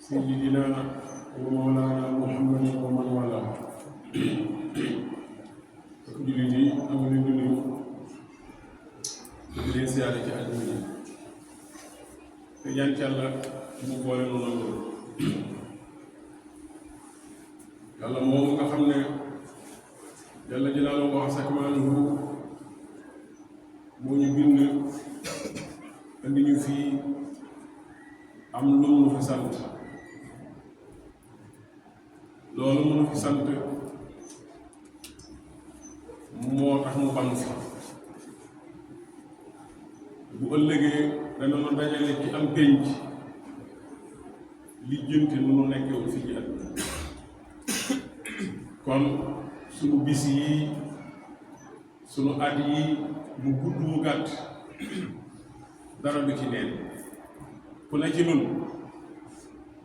سيدنا ومولانا محمد ومن والاه ak jullit yi am leen di nuyu di leen siyaare ci àdduna yi te ñaan ci Yàlla mu boole nu nangu Yàlla moom nga xam ne Jalla jalaaluhu wa azza kamaaluhu moo ñu bind andi ñu fii am lu mu fi sant loolu mu fi sant moo tax mu ban fi bu ëllëgee dana ma dajale ci am pénc li jënte nu mu nekkewul fii ci àdduna kon sunu bis yi sunu at yi mu gudd mu gàtt dara du ci neen ku ne ci nun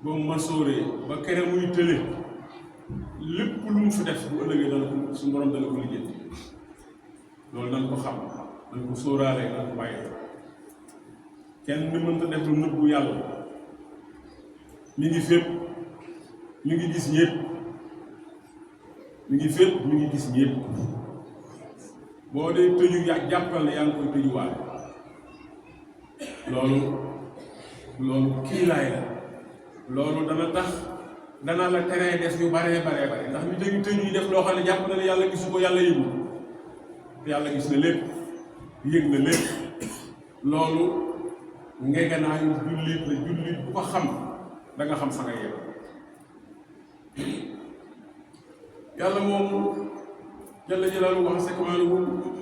ba mu ma sóoree ba kere muy tële lépp lu mu fi def bu ëllëgee dana ko suñu borom dana ko lijjanti loolu nañ ko xam nañ ko sóoraale nañ ko bàyyi kenn ni mënta def lu nëbbu yàlla mi ngi fépp mi ngi gis ñépp mi ngi fépp mi ngi gis ñépp boo dee tëju jàppal ne yaa ngi koy tëjuwaale loolu kiilaay la loolu dana tax dana la teree def yu bare ndax ñu dégg tëju yi def loo xam ne jàpp na ne yàlla gisu ko yàlla yëgu te yàlla gis na lépp yëg na lépp loolu ngegenaayu jullit la jullit bu ko xam da nga xam fa nga yem yàlla moomu Jalla jalaaluhu wa azza kamaaluhu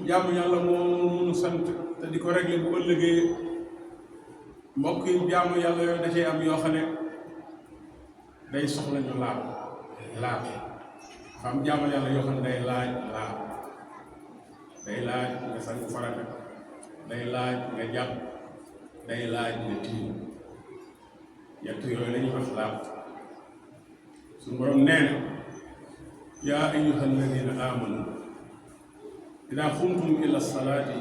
jaamu yàlla moomu munu sant te di ko réglé bu ëllëgee mbokk yi jaamu yàlla yooyu da cee am yoo xam ne day soxla ñu laab xam jaamu yàlla yoo xam ne day laaj laab day laaj nga sangu farata day laaj nga jàpp day laaj nga tiim yett yooyu lañuy wax laab suñu borom nee na yaa ayyuha alladina amanu ida xumtum ila salaati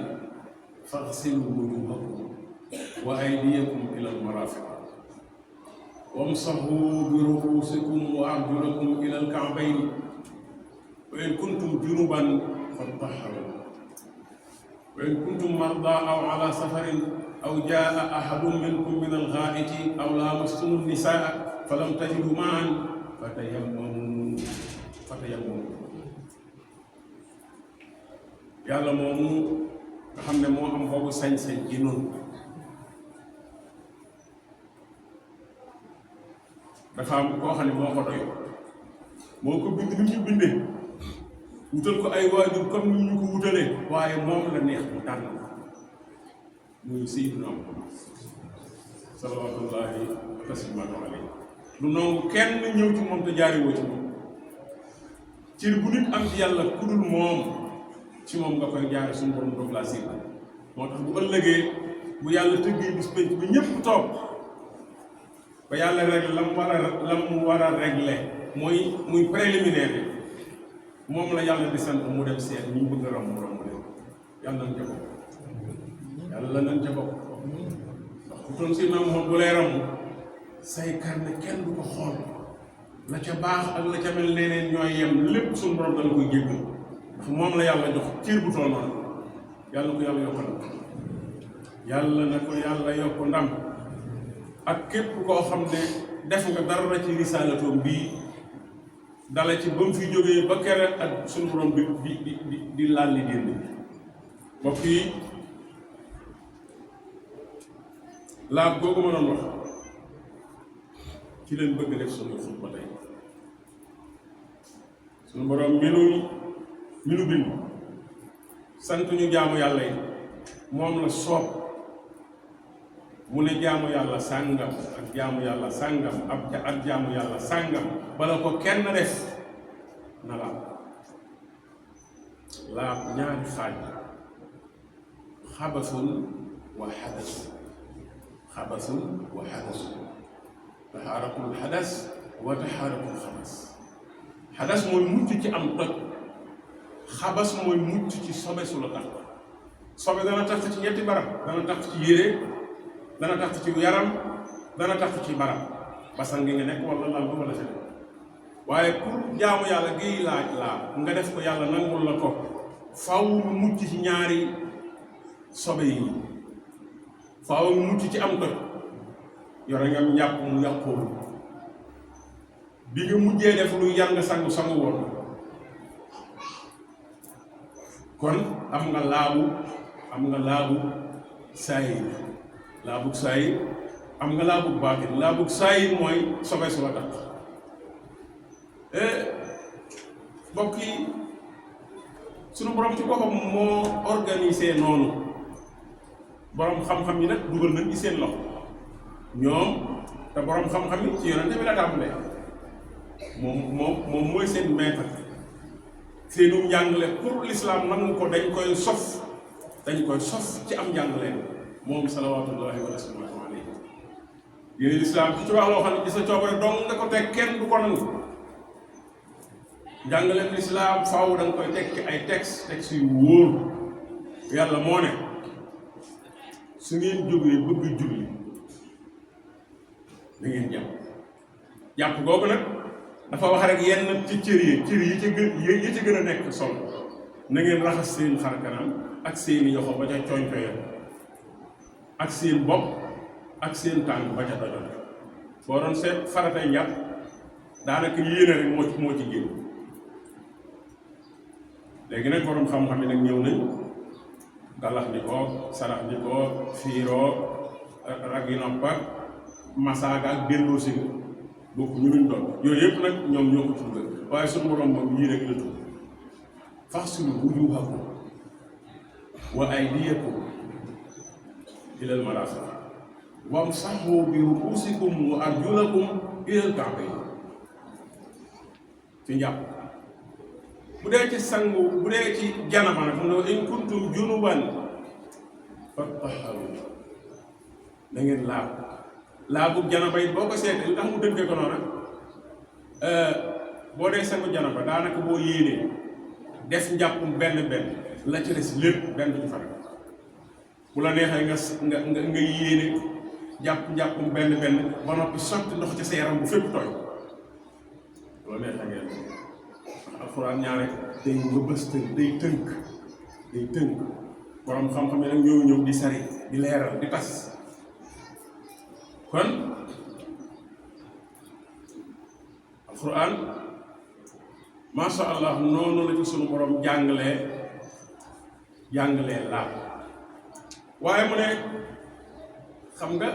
faghsilu wujuhakum wa aydiyakum ila almarafiq wamsahu bi ruusikum wa arjulakum ila alka'bayni wa in kuntum junuban fatahharu wa in kuntum marda aw ala safarin aw jaa ahadun minkum min alghaa'iti aw lamastum nisaa falam tajidu ma'an fatayammamu yàlla moomu nga xam ne moo am boobu sañ-sañ ci noonu dafa am koo xam ne moo ko doy moo ko bind ni ñu bindee wutal ko ay waajur comme ni ñu ko wutalee waaye moom la neex mu tànn muy Sayyidina Muhammad salawaatullaahi wa tasliimuhu alayhi lu noonu kenn ñëw ci moom te jaariwoo ci moom cër bu nit am ci yàlla ku dul moom ci moom nga koy jaare suñu borom doog laa sédd moo tax bu ëllëgee bu yàlla tëggee bis penc ba ñépp toog ba yàlla rek lam war a réglé muy préliminaire bi moom la yàlla di sant mu dem seet ñu bëgg a romb leen yàlla nañ ca bokk yàlla nañ ca bokk ndax ku toon si na moom bu lay romb say karne kenn du ko xool la ca baax ak la ca mel neneen ñooy yem lépp suñu borom dana koy jéggal ndax moom la yàlla jox cër bu toll noonu yàlla ko yàlla yokk ndam yàlla na ko yàlla yokk ndam ak képp koo xam ne def nga dara ci risalatoom bii dala ci ba mu fi jógee ba kere ak suñu borom di laal li génn mbokk yi laab googu ma doon wax ci leen bëgg def suñu xutba tey suñu borom mi nu bind sant ñu jaamu yàlla yi moom la soob mu ne jaamu yàlla sàngam ak jaamu yàlla sàngam ak jaamu yàlla sàngam bala ko kenn def na laab ñaari xaaj xabasun wa xadasun taxaaratul xadas wa taxaaratul xabas xadas mooy mucc ci am toj xabas mooy mucc ci sobe su la tax sobe dana tax ci ñetti barab dana tax ci yére dana tax ci yaram dana tax ci barab basan gi nga nekk wala lal bi wala seen waaye pour jaamu yàlla giy laaj laa nga def ko yàlla nangul la ko faaw mu mucc ci ñaari sobe yi faaw mu mucc ci am toj yore nga njàpp mu yàqoolu bi nga mujjee def luy yar nga sangu woon kon am nga laabu saayir laabug saayir am nga laabug baatin laabug saayir mooy sobe su la tax mbokk yi sunu borom ci boppam moo organisé noonu borom xam-xam yi nag dugal nañ ci seen loxo ñoom te borom xam-xam yi ci yonente bi la tàmbalee moom mooy seen maître seenu njàngale pour l'islam nangu ko dañ koy sof ci am njàngale moom salawaatullahi wa salaamu alayhi yéen l'islam ci wax loo xam ne ci sa coobare dong nga ko teg kenn du ko nangu njàngaleem l'islam faaw da nga koy teg ci ay texte yu wóor yàlla moo ne su ngeen jógee bëgg julli da ngeen jàpp googu nag dafa wax rek yenn ci cër yi ci gën a nekk solo na ngeen raxas seen xar kanam ak seeni yoxo ba ca coñcoyam ak seen bopp ak seen tànk ba ca dojoon boo doon seet faratay njàpp daanaka yéene rek moo ci génn léegi nag borom xam-xam yi nag ñëw nañ galax di ko sarax di ko fiiroo rag yi noppa masaaga ak delloo si bokk ñu luñ doon yooyu yëpp nag ñoom ñoo ko ci dugal waaye suñu borom moom yii rek la tudd faxsilu wujuuhakum wa aydiyakum ilal maraafiq wamsahu bi ruusikum wa arjulakum ilal ka'bayn ci njàpp bu dee ci sangu bu dee ci janaba nag mu ne in kuntum junuban fattaharu da ngeen laabu janaba yi boo ko seetee li tax mu dënkee ko noonu boo dee sangu janaba daanaka boo yéenee def njàppum benn la ci des lépp benn du faral bu la neexee nga yéene njàppum benn ba noppi sotti ndox ci sa yaram bu fépp tooy bu la neexee ngeen alxuraan ñaare day mbëbëstal day tënk borom xam-xam yi nag ñëw di sari di leeral di tas kon alxuraan masha Allah noonu la ci sunu borom jàngalee laab waaye mu ne xam nga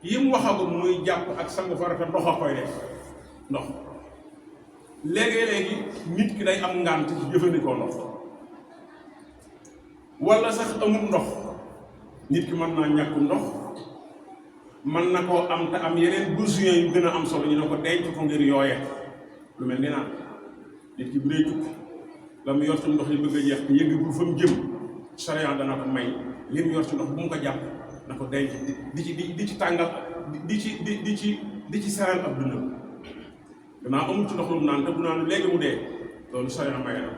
yim waxagum muy jàpp ak sangu farata ndox a koy def ndox léegi nit ki day am ngànt ci jëfandikoo ndox wala sax amul ndox nit ki mën naa ñàkk ndox mën na koo am te am yeneen besoin yu gën a am solo ñu ne ko denc ko ngir yooye lu mel ni naan nit ki bu dee tukki la mu yor ci ndox li bëgg a jeex te yëggagul fa mu jëm sariya dana ko may li mu yor ci ndox bu mu ko jàpp na ko denc di ci tàngal di ci saral ab dundam danaa amul ci ndox lu mu naan te bu naan léegi mu dee loolu sariya may na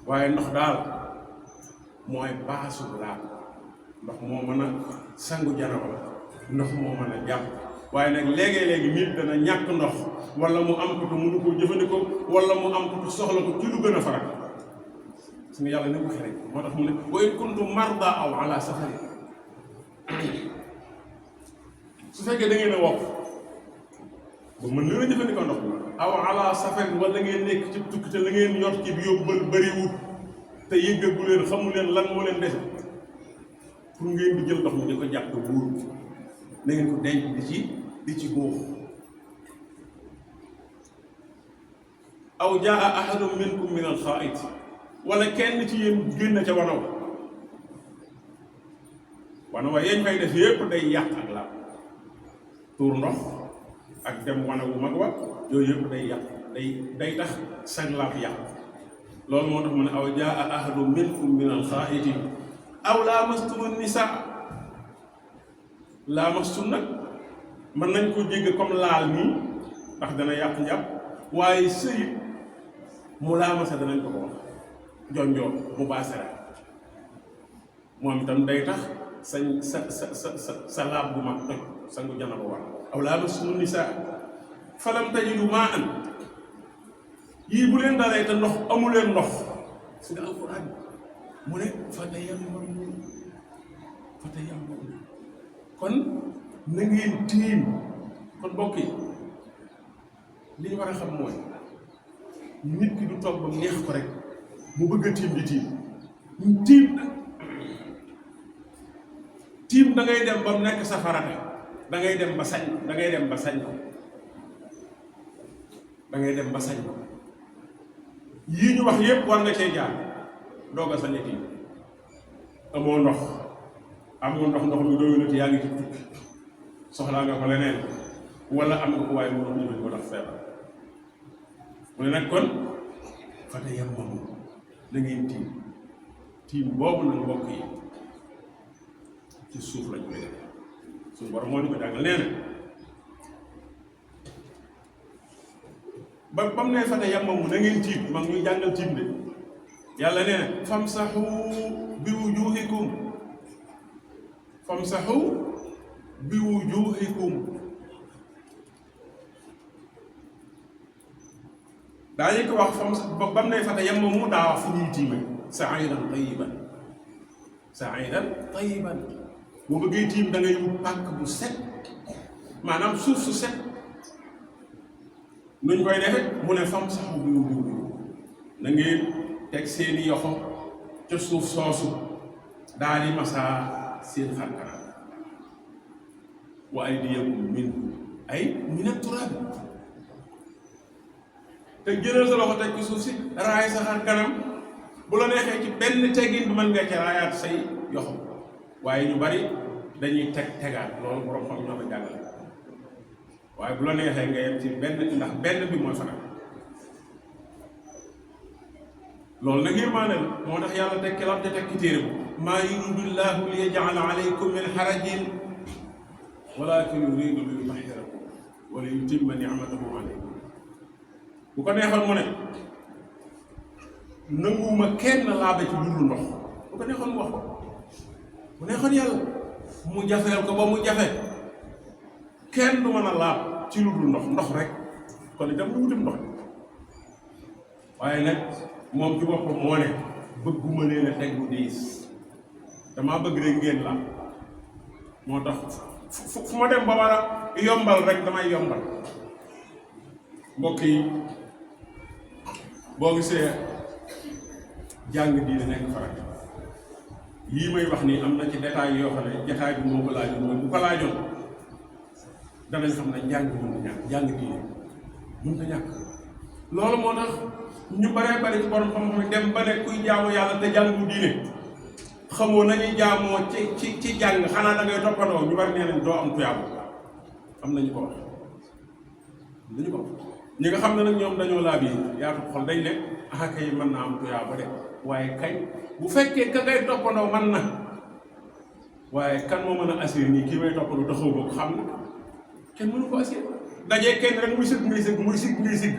waaye ndox daal mooy baasu laab ndox moo mën a sangu janaba ndox moo mën a jàpp waaye nag léegi nit dana ñàkk ndox wala mu am ko te mënu koo jëfandikoo wala mu am ko te soxla ko ci lu gën a faral su nga yàlla ne ko xere moo tax mu ne wa in kuntum marda aw ala safari su fekkee da ngeen a wopp ba mën leen a jëfandikoo ndox mi aw ala safari wala ngeen nekk ci tukki te la ngeen yor ci bi yóbbal bëriwut te yëggagu leen xamu leen lan moo leen dese pour ngeen di jël ndox mi di ko jàpp buur na ngeen ko denc di ci góox aw jaa ahadun minkum min al-xaa'it wala kenn ci yéen génn ca wanaw yañ fay def yépp day yàq ak la tuur ndox ak dem wanawu mag wa yooyu yépp day yàq day tax sañ laab yàq loolu moo tax mu ne aw jaa ahadun minkum min al-xaa'it aw laamastumu nisaa laamastum nag mën nañ ko jégg comme laal nii ndax dana yàq njàpp waaye sëy mu laamasa danañ ko wax jonjoon mu baasara moom itam day tax sa laab bu mag toj sangu janaba war aw laamastumu nisaa falam tajidu maa'an yii bu leen dalee te ndox amu leen ndox si nga alquran mu ne fatayammamu kon na ngeen tiim kon mbokk yi li ñu war a xam mooy nit ki du toog ba mu neex ko rek mu bëgg a tiim di tiim da ngay dem ba mu nekk sa farata da ngay dem ba sañ ko da ngay dem ba sañ ko yii ñu wax yépp war nga cee jaar doog a sañ a tiim amoo ndox ndox mi doyulati yaa ngi ci tukki soxlaa nga ko leneen wala am nga ko waaye mënoo jëfandikoo ndax feebar mu ne nag kon fatayammamu na ngeen tiim boobu nag mbokk yi ci suuf lañ koy def suñu borom moo ñu ko jàngal nee na ba mu ne fatayammamu na ngeen tiim mag ñuy jàngal tiim de yàlla nee na famsahu bi wujuhikum daañu ko wax ba mu ne fatayammamu daa wax fu ñuy tiime sa'idan tayyiban boo bëggee tiim da ngay wut pàkk bu set maanaam suuf su set nuñ koy defe mu ne famsahu bi wujuhikum na ngeen teg seeni yoxo ca suuf soosu daal di masaa seen xar kanam wa aydiyakum mina turaab te jëlal sa loxo teg ci suuf si raay sa xar kanam bu la neexee ci benn teggin bi mën nga ca raayaat say yoxo waaye ñu bari dañuy tegaat loolu borom xam ñoo ko jàngale waaye bu la neexee nga yem ci benn ndax benn bi mooy fanam loolu nag yërmaane la moo tax yàlla tekki lam te tekki téere bu maa yuridu llaahu li yaj'ala alaykum min harajin walaakin yuridu li yutahhirakum wa li yutimma ni'matahu alaykum bu ko neexoon mu ne nanguwuma kenn laabe ci dundu ndox bu ko neexoon mu wax ko bu neexoon yàlla mu jafeel ko ba mu jafe kenn du mën a laab ci lu dul ndox rek kon itam lu wutum ndox waaye nag moom ci boppam moo ne bëgguma leen a teg bu diis damaa bëgg rek ngeen la moo tax fu ma dem ba war a yombal rek damay yombal mbokk yi boo gisee jàng diine nekk farata yii may wax nii am na ci détail yoo xam ne détail bi moo ko laajoon mooy bu ko laajoon danañ xam ne njàng mënut a ñàkk jàng diine mënut a ñàkk loolu moo tax ñu baree bari ci borom xam-xam dem ba ne kuy jaamu yàlla te jàngu diine xamoo nañuy jaamoo ci jàng xanaa da ngay toppandoo ñu bari nee nañ doo am tuyaabu am nañu ko wax ñi nga xam ne nag ñoom dañoo laab yi yaatu xol dañ ne ah kay mën naa am tuyaabu de waaye kañ bu fekkee ka ngay toppandoo mën na waaye kan moo mën a assuré nii kii may toppandoo taxaw ko xam na kenn mënu ko assuré dajee kenn rek muy sigg ngay sigg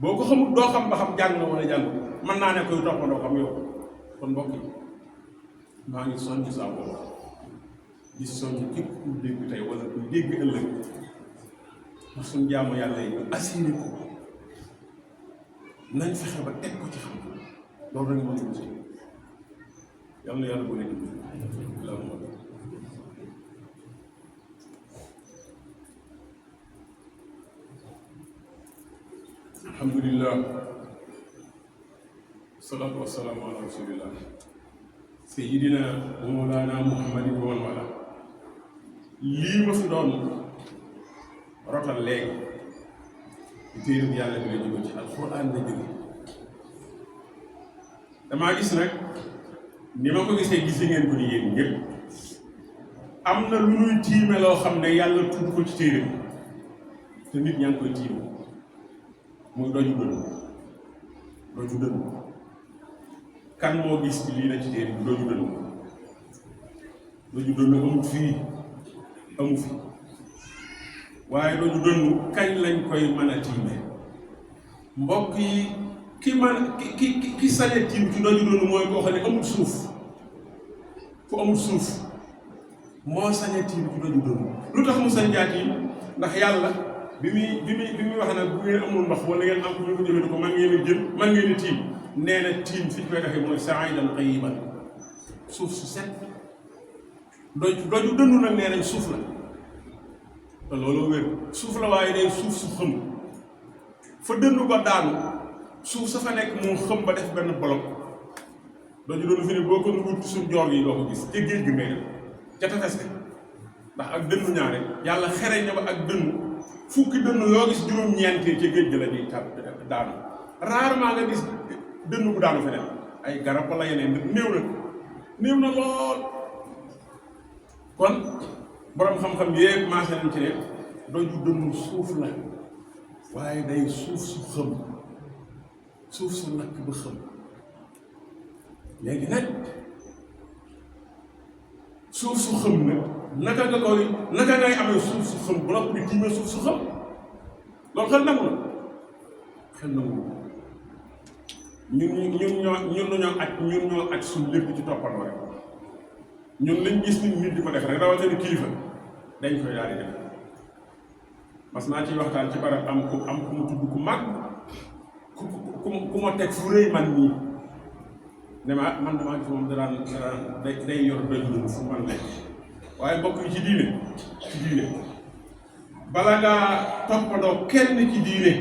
boo ko xamul doo xam ba xam jàng na wala jàng mën naa ne koy toppandoo xam yow kon mbokk yi maa ngi soññ saa boobu di soññ képp ku dégg tey wala ku dégg ëllëg ndax suñu jaamu yàlla yi assuré ko nañ fexe ba teg ko ci xam loolu rek moo ci mos yàlla na yàlla bu nekk alhamdulillah salaatu wassalaamu ala rasulillah sayyidina wa mawlana muhammadin wa wala lii ma fi doon rotal léegi téere bi yàlla bi la jóge ci alxuraan la jóge damaa gis nag ni ma ko gisee ngeen ko ni yéen ñëpp am na lu ñuy tiime loo xam ne yàlla tudd ko ci téere bi te nit ñaa ngi koy tiime muy doju dënn kan moo gis ci lii na ci téere bi doju dënn amut fii amu fi waaye doju dënn kañ lañ koy mën a tiime mbokk yi ki sañe tiim ci doju dënn mooy koo xam ne amul suuf fu amul suuf moo sañ a tiim ci doju dënnu. lu tax mu sañ jaa tiim ndax yàlla bi muy wax nag bu ngeen amul ndox wala ngeen am ko ñu ko jëfandikoo man ngeen a jël man ngeen a tiim nee na tiim fi ñu koy defee mooy sa'idan tayyiban suuf su set doju dënnu nag nee nañ suuf la te loolu wér suuf la waaye day suuf su xëm fa dënnu ba daanu suuf sa fa nekk moo xëm ba def benn bolok doju dënnu fi ne boo ko wut suuf joor yi doo ko gis ca géej gi ngay def ca tefes gi ndax ak dënnu ñaare yàlla xereñ na ba ak dënnu fukki dënnu yoo gis juróom-ñeentee ca géej gi la ñuy daanu rarement nga gis dënnu bu daanu feneen ay garab wala yeneen néew na lool kon borom xam-xam yépp maase nañ ci ne doju dënnu suuf la waaye day suuf su xëm suuf su lakk ba xëm léegi nag suuf su xëm nag naka ngay amee suuf su xëm bu noppi di tiimee suuf su xëm loolu xel nangu la xel nangu ñun ñoo aj suñ lépp ci toppandoo rek ñun lañ gis nit di ko def rek rawatina kilifa dañ koy daal di def mas naa ciy waxtaan ci barab am ku mu tudd ku mag ku ma teg fu rëy man nii ne ma man damaa gis moom day yor dënnu fu man nekk waaye mbokk yi ci diine bala ngaa toppandoo kenn ci diine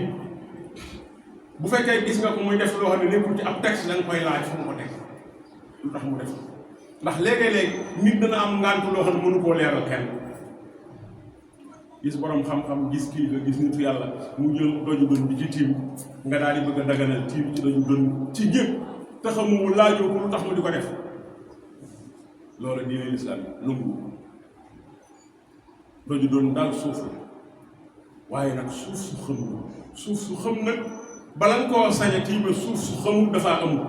bu fekkee gis nga ko muy def loo xam ne nekkul ci ab texte da nga koy laaj fu mu ko teg lu tax mu def ndax léegi-léeg nit dana am ngànt loo xam ne mënu koo leeral kenn gis borom xam-xam gis kii nga gis nitu yàlla mu jël doju dënn bi ci tiim nga daal di bëgg a daganal tiim ci doju dënn ci ñëpp te xamu laajoo ko lu tax mu di ko def loolu diine lislaam nangu doju dënn daal suuf la waaye nag suuf su xëm nag bala nga koo sañ a tiime suuf su xamul dafaa amul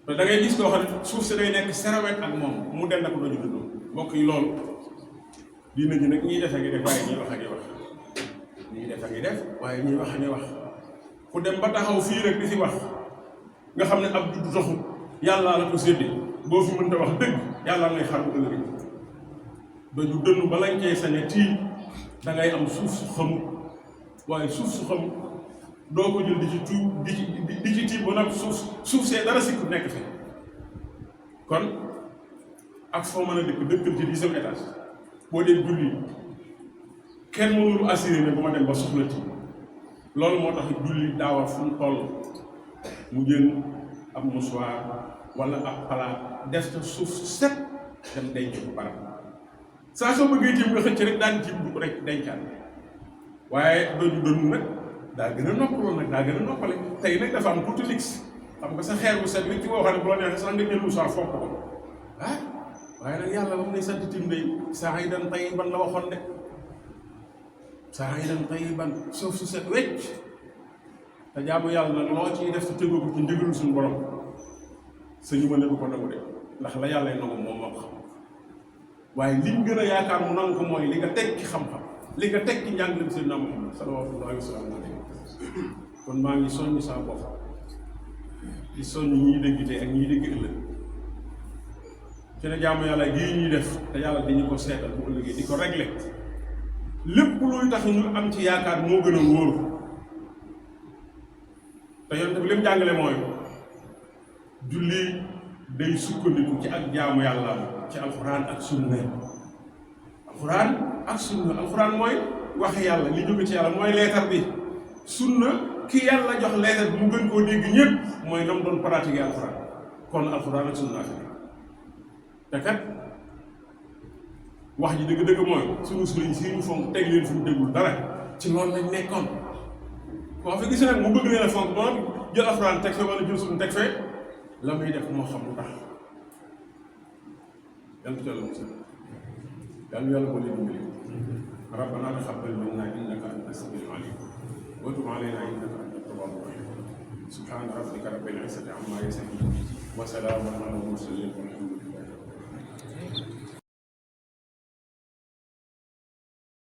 te da ngay gis koo xam ne suuf si day nekk serawet ak moom mu den ak doju dënn mbokk yi loolu diine ji nag ñiy def a ngi def waaye ñiy wax a ngi wax ñiy def a ngi def waaye ñiy wax a ngi wax ku dem ba taxaw fii rek di fi wax nga xam ne ab juddu taxul yàllaa la ko séddee boo fi mënta wax dëgg yàllaa ngay xar bu ëllëg doju dënn ba lañ cee sañ a tiim da ngay am suuf su xamul waaye suuf su xamul doo ko jël di ci tuub di ci tiim ba nag suuf see dara sikku nekk fi kon ak foo mën a dëkkal ci 10e étage boo dee julli kenn mënul assuré ne bu ma dem ba soxla ci loolu moo tax julli daawa fu mu toll mu jël ab musuwaar wala ab palaat def ca suuf su set dem denc ko barab saa soo bëggee tiim nga xëcc rek daan tiim du rek dencaat waaye doju dënnu nag daa gën a noppaloo nag daa gën a noppale tey nag dafa am tuuti lix xam nga sa xeer bu set wi ci woo xam ne bu la neexee sax nga jël musuwaar foog ko waaye nag yàlla ba mu ne sant tim day sa'idan tayyiban la waxoon de sa'idan tayyiban suuf su set wecc te jaamu yàlla nag loo ciy def te tëggoo ko ci ndigalu suñu borom sañu ma ne du ko nangu de ndax la yàlla nangu moom moo ko xam waaye liñ gën a yaakaar mu nangu ko mooy li nga teg ci xam-xam li nga teg ci njàngaleem Seydina Muhammad sallallahu alayhi wa sallam kon maa ngi soññ saa bopp di soññ ñiy dégg tey ak ñiy dégg ëllëg ci ne jaamu yàlla gii ñuy def te yàlla dañu ko seetal bu ëllëgee di ko réglé lépp luy tax ñu am ci yaakaar moo gën a wóor te yonent bi li mu jàngale mooy julli day sukkandiku ci ak jaamu yàlla ci alxuraan ak sunna alxuraan mooy waxe yàlla li jóge ci yàlla mooy leetar bi sunna ki yàlla jox leetar bi mu gën koo dégg ñëpp mooy nam doon pratiquer alxuraan kon alxuraan ak sunna te kat wax ji dëgg-dëgg mooy suñu sëriñ si ñu fonk teg leen fu ñu déggul dara ci loolu lañ nekkoon koo fi gis nag mu bëgg leen a fonk moom jël alxuraan teg fee wala jël suñu teg fee la muy def moo xam lu tax yàlla ci yàlla musal yàlla boo leen dimbali rabbana taqabbal minna innaka anta samiul alim wa tub alayna innaka anta tawwabur rahim subhana rabbika rabbil izzati amma yasifun wa salamun ala al mursalin